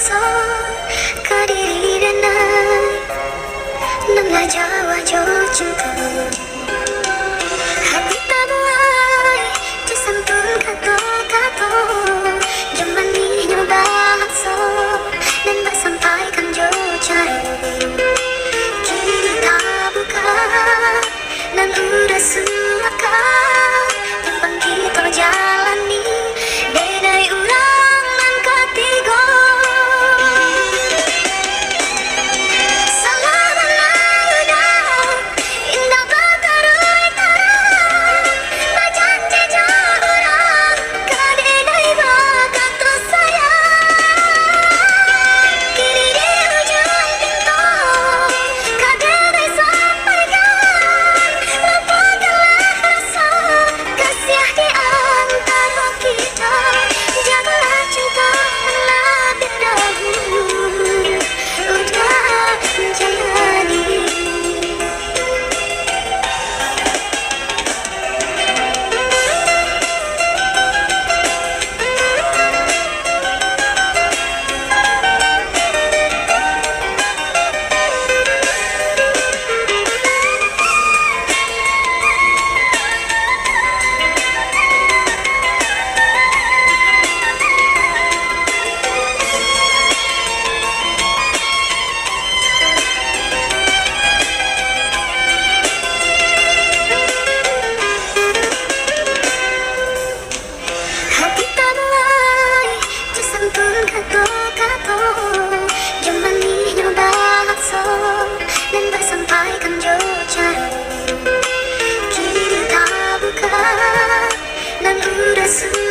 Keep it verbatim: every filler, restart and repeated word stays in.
Ka diri denai, nan lah jauah jo cinto. Hati tabuai, jo santun kato-kato, jo manihnyo bahaso, nan basampaikan jo caro. Kini tabuka, nan urang suakan, timpang kito jalani, denai urang nan katigo. Salah bana udah, indak bataruih tarang, bajanji jo urang, ka denai bakato sayang. Kini di ujuang pinto, ka denai sampaikan, lupakanlah rasa kasiah di antaro kito. Jagolah cinto nan labiah dahulu, udah manjalani. Hati tabuai, jo santun kato-kato, jo manihnyo bahaso, nan basampaikan jo caro. Kini tabuka, nan urang su-